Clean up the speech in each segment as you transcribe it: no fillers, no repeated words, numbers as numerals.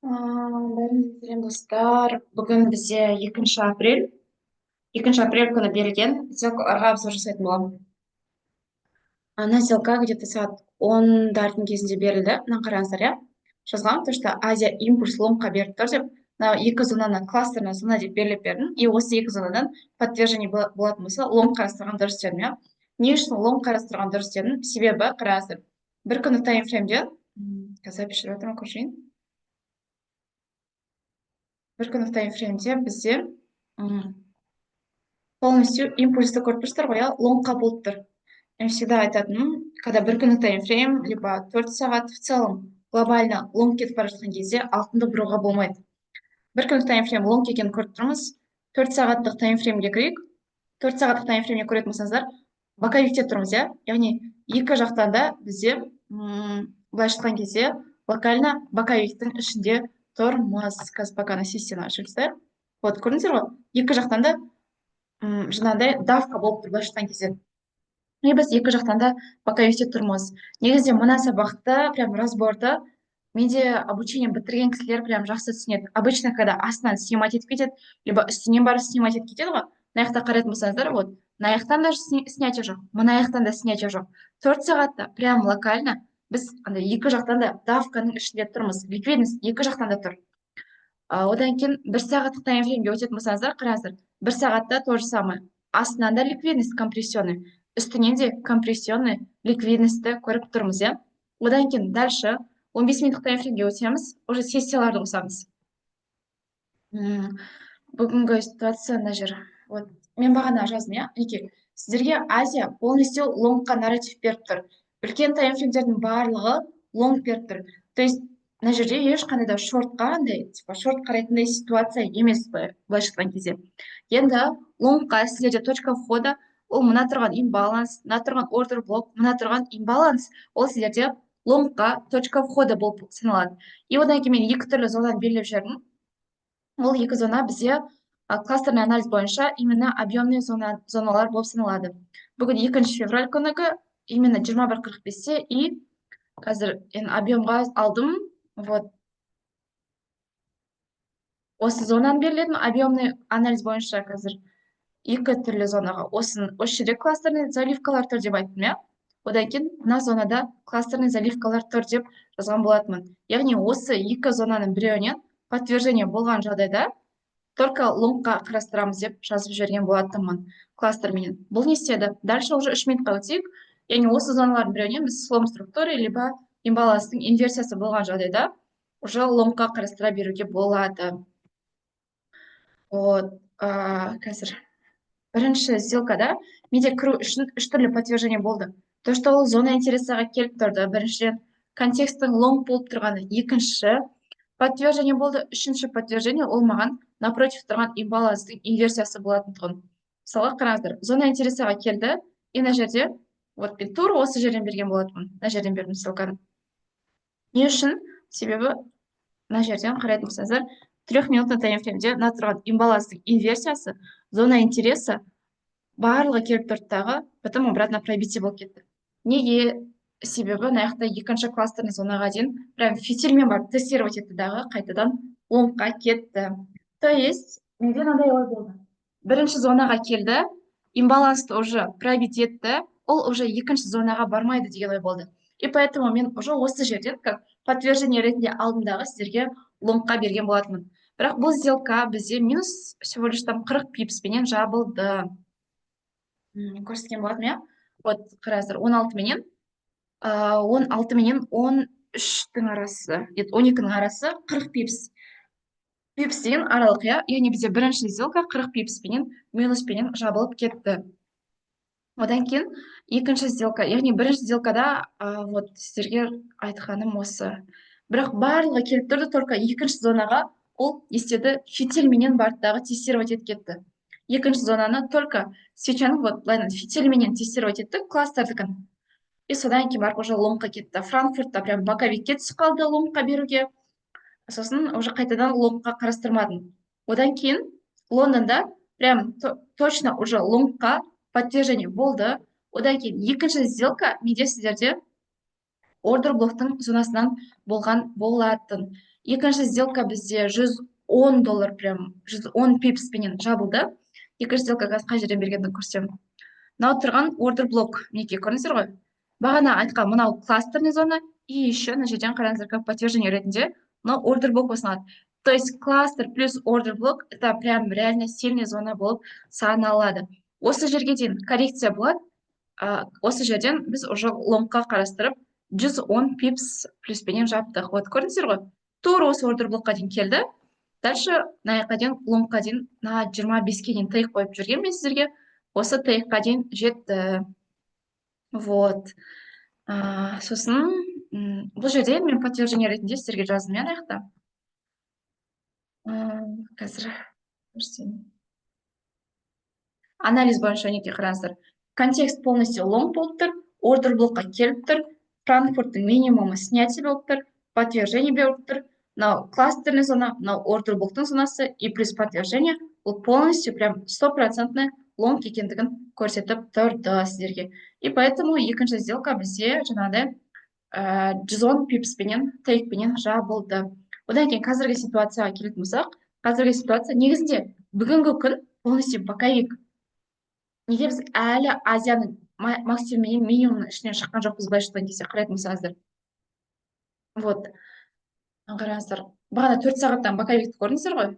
Бәріңізге сәлем, достар! Бүгін бізде 2 апрель. 2 апрель күні берілген сделкаларға обзор жасайтын боламын. Ана сделка где-то сағат 10-дардың кезінде берілді. Мына қараңыздар, иә, жазғанмын то, что Азия импульс лонгқа беріп тұр деп. Мына екі зонаны кластерная зона деп белгілеп бердім. И осы екі зонадан подтверждение болатын болса, лонг қарастырған дұрыс дедім, иә. Не үшін лонг қарастырған дұрыс дедім? Себебі қараңыздар, бір күндік таймфреймде, қазір запись жүріп жатыр ма, көрсетейін. Бір күндік таймфреймде бізде полностью импульсті көріп тұрсыздар ғой, иә, лонгқа болып тұр. Мен всегда айтатыным, когда бір күндік таймфрейм либо 4 сағат, в целом глобально лонг кетіп бара жатқан кезде алтынды бұруға болмайды. Бір күндік таймфрейм лонг екенін көріп тұрмыз. 4 сағаттық таймфреймге кірейік. 4 сағаттық таймфреймге көретін болсаңыздар, боковикте тұрмыз, иә. Яғни екі жақтан да бізде, былайша айтқан кезде, локально боковиктің ішінде тұрмыз. Қазір пока на система ашып тастайық. Вот, көрдіңіздер ғой, екі жақтан да жаңағыдай давка болып тұр, былайша айтқан кезде. И біз екі жақтан да боковикте тұрмыз. Негізінде мына сабақты, прям разборды, менде обучение бітірген кісілер прям жақсы түсінеді. Обычно когда астынан снимать етіп кетеді либо үстінен барып снимать етіп кетеді ғой. Мына жақта қарайтын болсаңыздар, вот, мына жақтан да снятие жоқ, мына жақтан да снятие жоқ. 4 сағатта прям локально біз андай екі жақтан да давканың ішінде тұрмыз, ликвидность екі жақтан да тұр. Одан кейін бір сағаттық таймфреймге өтетін болсаңыздар, қараңыздар, бір сағатта то же самое: астынан да ликвидность компрессионный, үстінен де компрессионный ликвидностьті көріп тұрмыз, иә. Одан кейін дальше 15 минуттық таймфреймге өтеміз, уже сессияларды қосамыз. Бүгінгі ситуация мына жер. Вот, мен бағана жаздым, иә. Мінекей, сіздерге Азия полностью лонгқа нарратив беріп тұр. Үлкен таймфреймдердің барлығы лонг беріп тұр. То есть мына жерде ешқандай да шортқа, андай типа шорт қарайтындай ситуация емес, былайша айтқан кезде. Енді лонгқа сіздерде точка входа ол мына тұрған имбаланс, мына тұрған ордер блок, мына тұрған имбаланс. Ол сіздерде лонгқа точка входа болып саналады. И одан кейін мен екі түрлі зонаны белгілеп жібердім. Ол екі зона бізде кластерный анализ бойынша именно объемный зоналар болып саналады. Бүгін 2 февраль күнігі, именно 21:45-те. И қазір енді объемға алдым. Вот осы зонаны белгіледім объемный анализ бойынша. Қазір екі түрлі зонаға, осы жерде кластерный заливкалар тұр деп айттым, иә. Одан кейін мына зонада кластерный заливкалар тұр деп жазған болатынмын. Яғни осы екі зонаның біреуінен подтверждение болған жағдайда только лонгқа қарастырамыз деп жазып жіберген болатынмын кластерменен. Бұл не істеді? Дальше уже 3 минутқа өтейік. Яғни осы зоналардың біреуінен біз слом структуры либо имбаланстың инверсиясы болған жағдайда уже лонгқа қарастыра беруге болады. Вот, қазір бірінші сделкада менде кіру үшін үш түрлі подтверждение болды: то, что ол зона интересаға келіп тұрды, біріншіден, контексттің лонг болып тұрғаны екінші подтверждение болды, үшінші подтверждение ол маған напротив тұрған имбаланстың инверсиясы болатын тұғын. Мысалға, қараңыздар, зона интересаға келді. И мына жерде, вот, мен тура осы жерден берген болатынмын. Мына жерден бердім ссылканы. Не үшін? Себебі мына жерден қарайтын болсаңыздар, трехминутный таймфреймде мына тұрған имбаланстың инверсиясы, зона интереса, барлығы келіп тұрды дағы, потом обратно пробитие болып кетті. Неге? Себебі мына жақта екінші кластерный зонаға дейін прям фитильмен барып тестировать етті дағы, қайтадан лонгқа кетті. То есть менде мынандай ой болды: бірінші зонаға келді, имбалансты уже пробить етті, ол уже екінші зонаға бармайды деген ой болды. И поэтому мен уже осы жерден как подтверждение ретінде алдымдағы сіздерге лонгқа берген болатынмын. Бірақ бұл сделка бізде минус всего лишь там 40 пипспенен жабылды. Көрсеткен болатынмын, иә. Вот, қараңыздар, 16 менен, 16 менен 13-тің арасы, нет, 12-нің арасы 40 пипс. Пипс деген аралық, иә. Яғни бізде бірінші сделка 40 пипспенен минуспенен жабылып кетті. Одан кейін екінші сделка, яғни бірінші сделкада, вот, сіздерге айтқаным осы. Бірақ барлығы келіп тұрды, только екінші зонаға ол не істеді? Фитильменен барды дағы, тестировать етіп кетті екінші зонаны. Только свечаның, вот, былайынан фитильменен тестировать етті кластердікін. И содан кейін барып уже лонгқа кетті. Франкфуртта прям боковикке түсіп қалды лонгқа беруге. Сосын уже қайтадан лонгқа қарастырмадым. Одан кейін Лондонда прям точно уже лонгқа подтверждение болды. Одан кейін екінші сделка менде сіздерде ордер блоктың зонасынан болған болатын. Екінші сделка бізде 110 доллар, прям 110 пипспенен жабылды. Екінші сделка қазір қай жерден бергенін көрсетемін. Мынау тұрған ордер блок, мінекей, көрдіңіздер ғой. Бағана айтқан мынау кластерный зона, и еще мына жерден қараңыздар, как подтверждение ретінде мынау ордер блок болып саналады. То есть кластер плюс ордер блок — это прям реально сильный зона болып саналады. Осы жерге дейін коррекция болады. Осы жерден біз уже лонгқа қарастырып, 110 пипс плюспенен жаптық. Вот, көрдіңіздер ғой, тура осы ордер блокқа дейін келді. Дальше мына жаққа дейін, лонгқа дейін, мына 25-ке дейін тейк қойып жүрген мен сіздерге, осы тейкқа дейін жетті. Вот. Сосын бұл жерде мен подтверждение ретінде сіздерге жаздым, иә, ана жақта. Қазір көрсетейін. Анализ бойынша, мінекей, қараңыздар, контекст полностью лонг болып тұр, ордер блокқа келіп тұр, Франкфурттың минимумы снятие болып тұр, подтверждение беріп тұр. Мынау кластерный зона, мынау ордер блоктың зонасы и плюс подтверждение. Бұл полностью прям стопроцентный лонг екендігін көрсетіп тұрды сіздерге. И поэтому екінші сделка бізде жаңағыдай 110 пипспенен, тейкпенен жабылды. Одан кейін қазіргі ситуацияға келетін болсақ, қазіргі ситуация негізінде бүгінгі күн полностью боковик. Неге? Біз әлі Азияның максимум менен минимумның ішінен шыққан жоқпыз, былайша айтқан кезде, қарайтын болсаңыздар. Вот, қараңыздар, бағана 4 сағаттан боковикті көрдіңіздер ғой.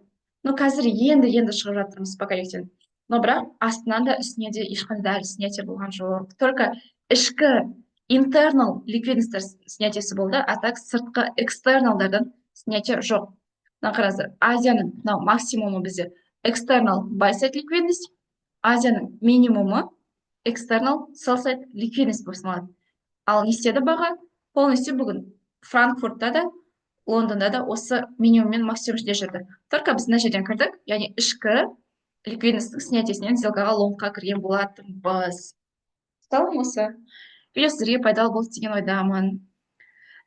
Но қазір енді енді шығып жатырмыз боковиктен, но бірақ астынан да, үстіне де ешқандай да әлі снятие болған жоқ. Только ішкі internal ликвидностьтар снятиесі болды, а так сыртқы externalдардан снятие жоқ. Мына қараңыздар, Азияның мынау максимумы бізде external buy side ликвидность, Азияның минимумы external sell side ликвидность болып саналады. Ал не істеді баға? Полностью бүгін Франкфуртта да, Лондонда да осы минимум мен максимум ішінде жүрді. Только біз мына жерден кірдік, яғни ішкі ликвидностьтің снятиесінен сделкаға лонгқа кірген болатынбыз. В целом осы видео сіздерге пайдалы болды деген ойдамын.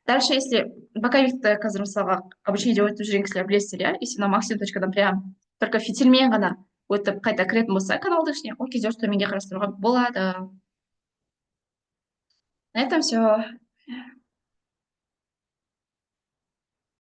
Дальше, если боковикті қазір, мысалға, обучениеде өтіп жүрген кісілер білесіздер, иә, если мына максимум точкадан прям только фитильмен ғана өтіп, қайта кіретін болса каналдың ішіне, ол кезде уже төменге қарастыруға болады. На этом все.